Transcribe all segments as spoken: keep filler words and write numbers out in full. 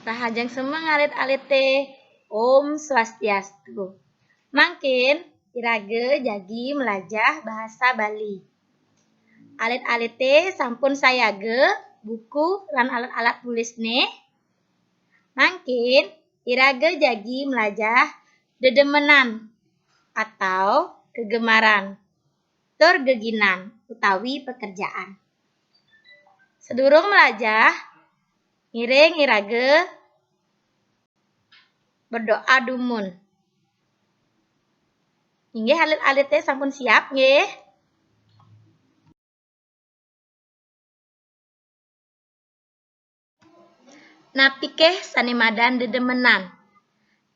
Rahajeng semeng alit-alite. Om Swastiastu. Mangkin iraga jagi melajah bahasa Bali. Alit-alite sampun sayaga buku lan alat-alat tulisne. Mangkin iraga jagi melajah dedemenan atau kegemaran tur geginan utawi pekerjaan. Sedurung melajah, ngiring iraga berdoa dumun. Inggih, alit-alite sampun siap, nggih? Napikeh sane madan dedemenan?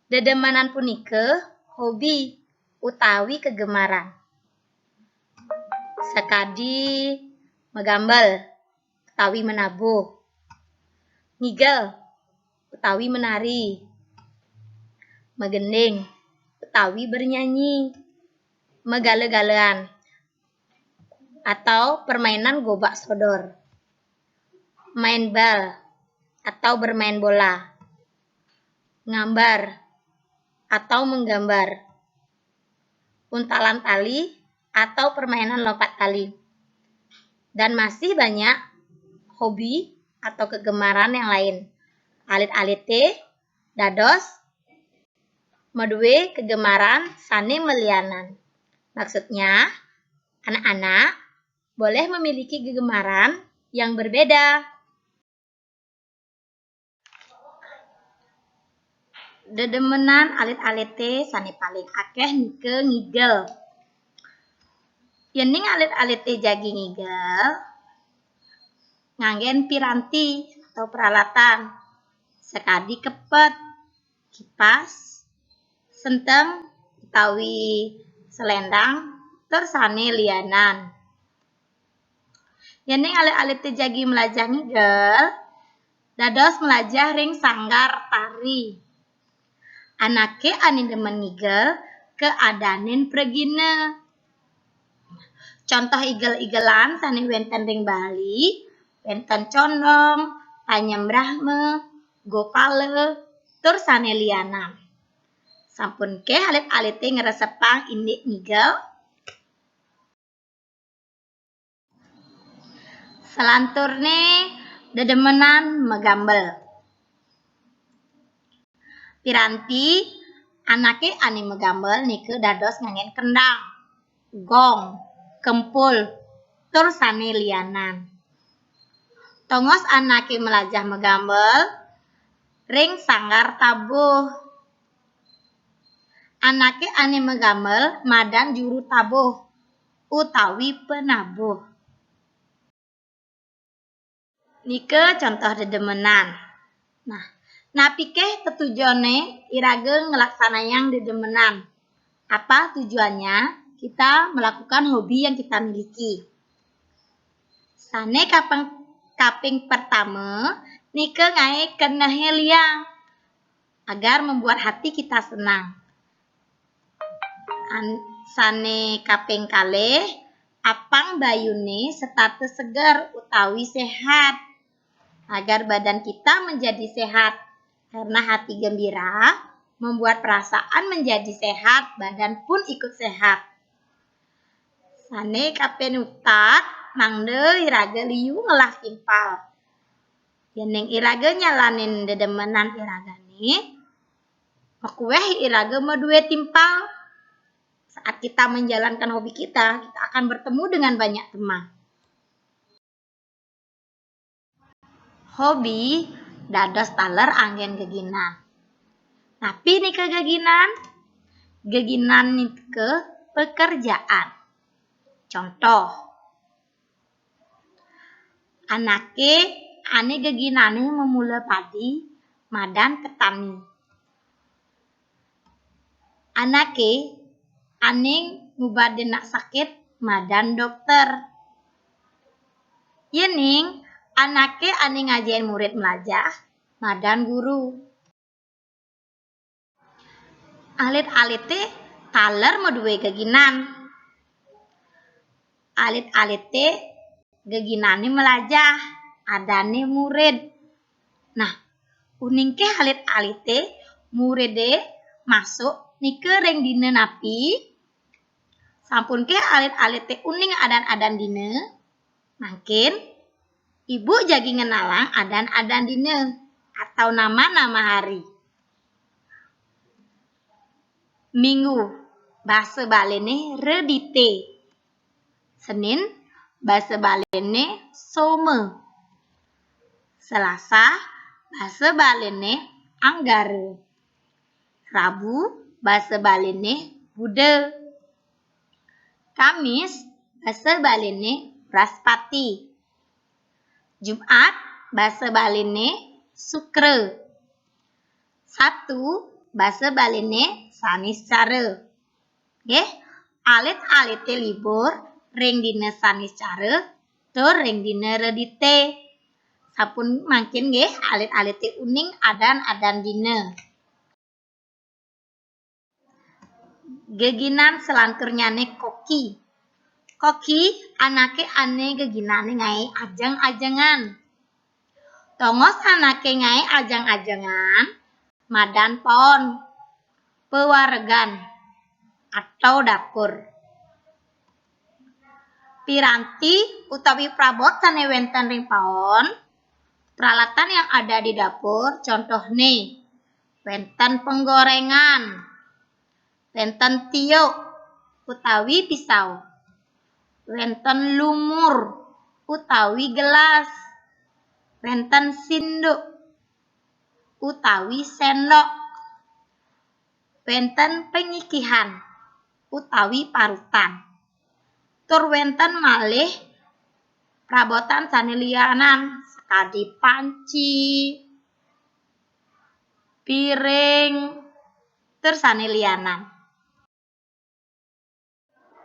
Dedemenan punika hobi utawi kegemaran. Sakadi magambel utawi menabuh, ngigel utawi menari, magending utawi bernyanyi, magala-galaan atau permainan gobak sodor, main bal atau bermain bola, ngambar atau menggambar, untalan tali atau permainan lompat tali, dan masih banyak hobi atau kegemaran yang lain. Alit-alite dados madue kegemaran sane malianan. Maksudnya, anak-anak boleh memiliki kegemaran yang berbeda. Dedemenan alit-alite sane paling akeh nika ngigel. Yening alit-alite jagi ngigel, nganggen piranti atau peralatan, sakadi kepet, kipas, senteng utawi selendang, tur sane lianan. Yening alit-alite jagi melajah ngigel, dados melajah ring sanggar tari. Anake ane demen ngigel kaadanin pragina. Contoh igel-igelan sane wenten ring Bali, wenten condong, panyembrahma, gopala, tur sane lianan. Sampun ke alit-alite ngresepang indik ngigel? Salanturne dedemenan magambel. Piranti anake ane magambel nika dados nganggen kendang, gong, kempul, tur sane lianan. Tongos anake melajah magambel ring sanggar tabuh. Anake ane magambel madan juru tabuh utawi penabuh. Nika contoh dedemenan. Nah, napike tetujonne iraga nglaksanayang dedemenan? Apa tujuannya kita melakukan hobi yang kita miliki? Sane kaping, kaping pertama, nika ngae kenehe liang agar membuat hati kita senang. An-, sane kaping kalih, apang bayune setata seger utawi sehat. Agar badan kita menjadi sehat. Karena hati gembira membuat perasaan menjadi sehat, badan pun ikut sehat. Sane kaping untat, mangda iraga liu ngelah timpal. Yening iraga nyalanin dedemenan iragane, makuweh iraga madue timpal. Saat kita menjalankan hobi kita, kita akan bertemu dengan banyak teman. Hobi dados taler anggen geginan. Napi nika geginan? Geginan nika pekerjaan. Contoh, anake ane geginane mamula padi madan petani. Anake ane ngubadin anak sakit madan dokter. Yening anake ane ngajahin murid melajah madan guru. Alit-alite taler madue geginan. Alit-alite geginane melajah, adane murid. Nah, Uningke alit-alite, muride masuk nika ring dina napi? Sampunke alit-alite uning adan-adan dina? Mangkin, Ibu jagi ngenalang adan-adan dina atau nama-nama hari. Minggu, basa Balene Redite. Senin, basa Balene Soma. Selasa, basa Balene Anggara. Rabu, basa Balene Buda. Kamis, basa Balene Braspati. Jumat, basa Balene Sukra. Sabtu, basa Balene Saniscara. Nggih, alit-alite libur ring dina Saniscara tur ring dina Redite. Sampun mangkin nggih, alit-alite uning adan-adan dina. Geginan selanturnyane koki. Koki, anake ane geginane ngae ajeng-ajengan. Tongos anake ngae ajeng-ajengan, madan paon, pewaregan, atau dapur. Piranti utawi prabot sane wenten ring paon, peralatan yang ada di dapur, contohne, wenten penggorengan, wenten tiuk utawi pisau, wenten lumur utawi gelas, wenten sinduk utawi sendok, wenten penyikihan utawi parutan. Tur wenten malih prabotan sane lianan, sakadi panci, piring, tur sane lianan.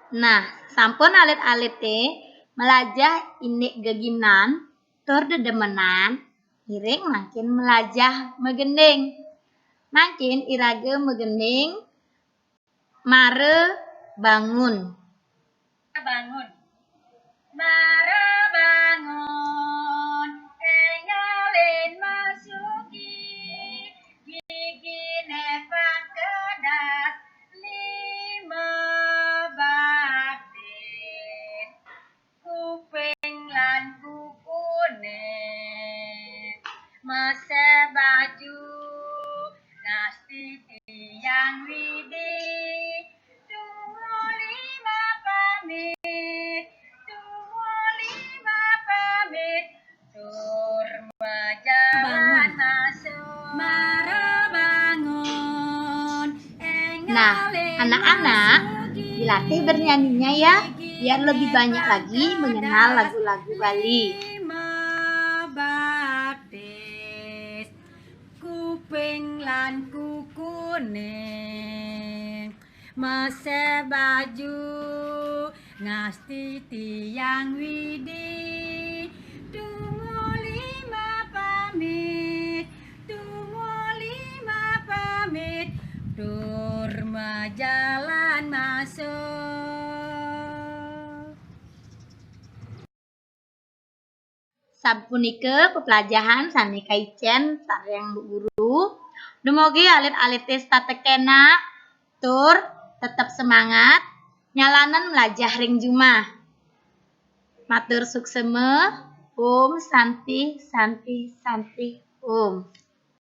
Nah, sampun alit-alite melajah indik geginan tur dedemenan, ngiring mangkin melajah magending. Mangkin iraga magending mara bangun. Bangun. Mara bangun, engalin masuki, gigine pakedas lima batis, kuping lan kukune meseh baju, ngastiti Hyang Widi, tumuli mapamit, tumuli mapamit, tur majalan masuk. Mara bangun. Nah, anak-anak, dilatih bernyanyinya ya, biar lebih banyak lagi mengenal lagu-lagu Bali. Lima batis, kuping lan kukune meseh baju, ngastiti Hyang Widi, tumuli mapamit, tumuli mapamit, tur majalan masuk. Sapunika peplajahan sane kaicen sareng Bu Guru. Dumugi alit-alite tetep kenak tur tetep semangat nyalanan melajah ring jumah. Matur suksema. Om Santi, Santi, Santi, Om.